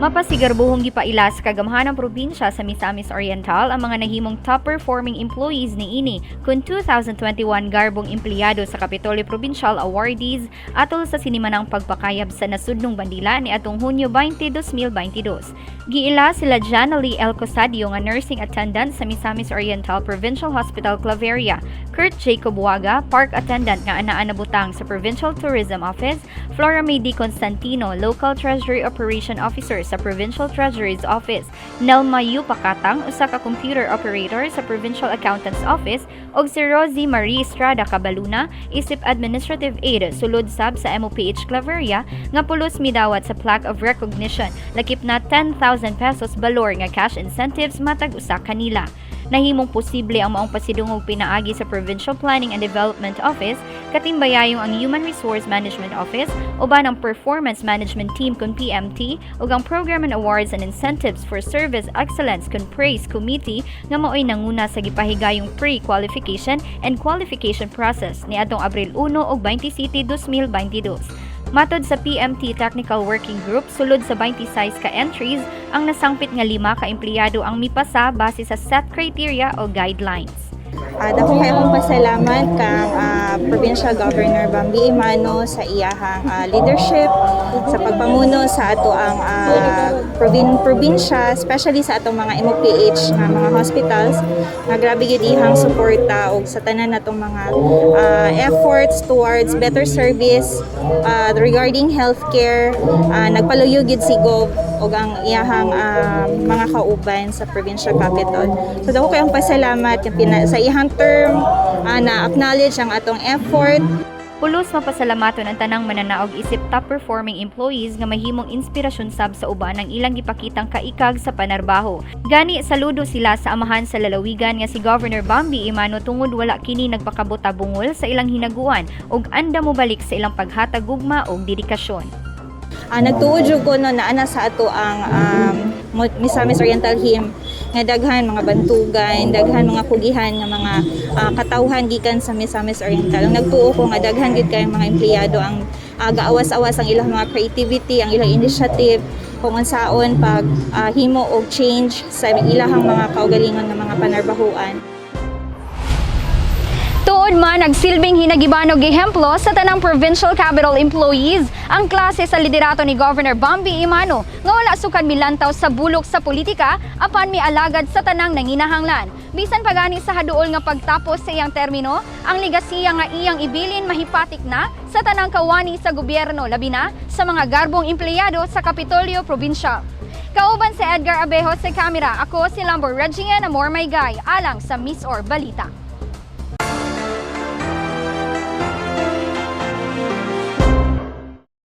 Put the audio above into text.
Mapasigarbuhong gipaila sa kagamhanang probinsya sa Misamis Oriental ang mga nahimong top performing employees niini kun 2021 garbong empleyado sa Kapitolyo Provincial awardees atol sa sinimanang pagpakayab sa nasudnong bandila ni atong Hunyo 20, 2022. Giila sila Janaly El Cosadio nga nursing attendant sa Misamis Oriental Provincial Hospital Claveria, Kurt Jacob Waga, park attendant nga anaa nabutang sa Provincial Tourism Office, Flora May D. Constantino, Local Treasury Operation Officer sa Provincial Treasury's Office, Nelma U. Pakatang, usa ka computer operator sa Provincial Accountant's Office, ug si Rosie Marie Estrada Cabaluna, isip Administrative Aide sulod sab sa MOPH Claveria nga pulos midawat sa plaque of recognition lakip na 10,000 pesos balor nga cash incentives matag usa kanila. Nahimong posible ang maong pasidungog pinaagi sa Provincial Planning and Development Office, katimbayayong ang Human Resource Management Office, uban ang Performance Management Team kun PMT, ug ang Program and Awards and Incentives for Service Excellence kun PRAISE Committee nga maoy nanguna sa gipahigayong pre-qualification and qualification process niadtong Abril 1 ug 27, 2022. Matod sa PMT Technical Working Group, sulod sa 26 ka entries, ang nasangpit nga lima ka empleyado ang mipasa base sa set criteria o guidelines. Dako kay akong pasalamat kang Provincial Governor Bambi Emano sa iyahang leadership sa pagpamuno sa ato ang probinsya, especially sa atong mga MOPH nga mga hospitals nga grabe gyud iyang suporta og sa tanan natong mga efforts towards better service regarding healthcare. Nagpaluyo gyud si Gov ug ang iyahang mga kauban sa provincial capital. So dako kayong pasalamat nga sa iyahang term na acknowledge ang atong effort. Pulos mapasalamaton ang tanang mananaog isip top performing employees nga mahimong inspirasyon sab sa uban ang ilang gipakitang kaikag sa panarbaho. Gani saludo sila sa amahan sa lalawigan nga si Governor Bambi Emano tungod wala kini nagpakabuta bungol sa ilang hinaguan ug andam mobalik sa ilang paghatag gugma ug dedikasyon. Nagtuo jud ko no naa na sa ato ang Misamis Oriental HIM nga daghan mga bantugan, daghan mga kugihan nga mga katawhan gikan sa Misamis Oriental. Ang nagtuo ko nga daghan gyud kayong mga empleyado ang gaawas-awas ang ilang mga creativity, ang ilang initiative kung unsaon pag himo og change sa ilahang mga kaugalingon nga mga panarbahuan. Tuod man nagsilbing hinagiban og ehemplo sa tanang provincial capital employees ang klase sa liderato ni Governor Bambi Emano nga wala sukad milantaw sa bulok sa politika apan mialagad sa tanang nanginahanglan. Bisan pagani sa haduol nga pagtapos sa iyang termino, ang legasiya nga iyang ibilin mahipatik na sa tanang kawani sa gobyerno, labi na sa mga garbong empleyado sa Kapitolyo Provincial. Kauban si Edgar Abejo sa kamera, ako si Lambor Regian Amor Maygay, alang sa MisOr Balita.